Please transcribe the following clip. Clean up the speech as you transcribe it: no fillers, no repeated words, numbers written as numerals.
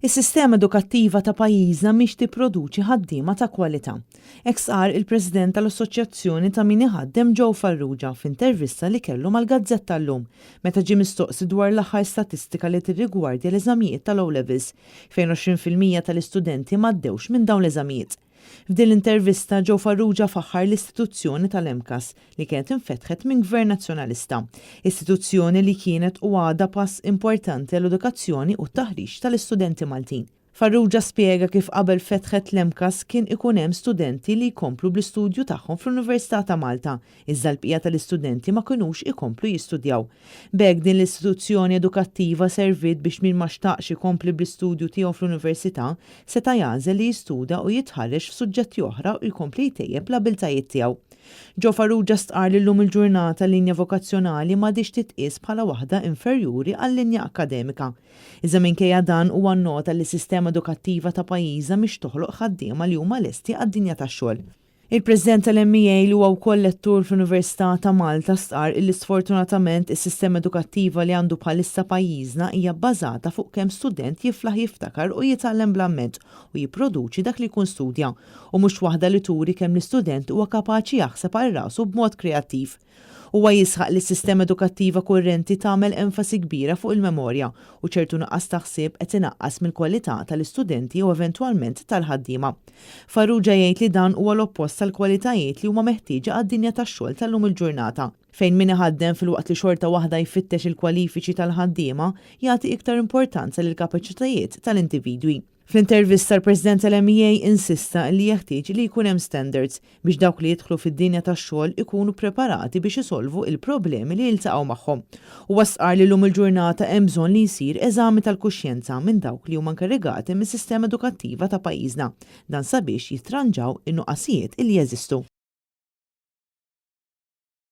Is-sistema edukattiva ta' pajjiżna mhix tipproduċi ħaddiema ta' kwalità. Hekk stqarr il-President tal-Assoċjazzjoni ta' Min Iħaddem Joe Farrugia f'intervista li kellu mal-gazzetta Llum meta ġie mistoqsi dwar l-aħħar statistika li tirrigwardja l-eżamijiet tal-O Levels fejn 20% tal-istudenti m'għaddewx minn dawn l-eżamijiet. F'din l-intervista Joe Farrugia faħħar l-istituzzjoni tal-MCAST li kienet infetħet minn Gvern Nazzjonalista, istituzzjoni li kienet u għadha pass importanti għall-edukazzjoni u t-taħriġ tal-istudenti Maltin. Farrugia spjega kif qabel fetħet l-MCAST kien ikun hemm studenti li jkomplu bl-istudju tagħhom fl-Università ta' Malta, iżda l-bqija tal-istudenti ma kinux ikomplu jistudjaw. B'hekk din l-istituzzjoni edukattiva serviet biex min ma xtaqx ikompli bl-istudju tiegħu fl-università seta' jagħżel li jistuda u jitħarreġ f'suġġetti oħra u jkompli jtejjeb l-abiltajiet tiegħu. Joe Farrugia stqarr li llum il-ġurnata linja vokazzjonali m'għadhiex titqies bħala waħda inferjuri għal-linja akkademika. Iżda minkejja dan huwa nnota li s-sistema edukattiva ta' pajjiżna mhix toħloq ħaddiema li huma lesti għad-dinja tax-xogħol. Il-President tal-MEA li huwa wkoll lettur fl-Università ta' Malta stqarr illi sfortunatament is-sistema edukattiva li għandu bħalissa pajjiżna hija bbażata fuq kemm student jiflaħ jiftakar u jitgħallem bl-amment u jipproduċi dak li jkun studja u mhux waħda li turi kemm l-istudent huwa kapaċi jaħseb għal rasu b'mod kreattiv. Huwa jisħaq li s-sistema edukattiva kurrenti tagħmel enfasi kbira fuq il-memorja u ċertu nuqqas ta' ħsieb qed inaqqas mill-kwalità tal-istudenti u eventwalment tal-ħaddiema. Farrugia jgħid li dan huwa l-oppost tal-kwalitajiet li huma meħtieġa għad-dinja tax-xogħol tal-lum il-ġurnata, fejn min iħaddem filwaqt li xorta waħda jfittex il-kwalifiċi tal-ħaddiema, jagħti iktar importanza lill-kapaċitajiet tal-individwi. Fl-intervista l-President tal-MEA insista li jeħtieġ li jkun hemm standards biex dawk li jidħlu fid-dinja tax-xogħol ikunu preparati biex isolvu il-problemi li jiltaqgħu magħhom. Huwa stqarr li llum il-ġurnata hemm bżonn li jsir eżami tal-kuxjenza minn dawk li huma inkarigati mis-sistema edukattiva ta' pajjiżna, dan sabiex jitranġaw in-nuqqasijiet li jeżistu.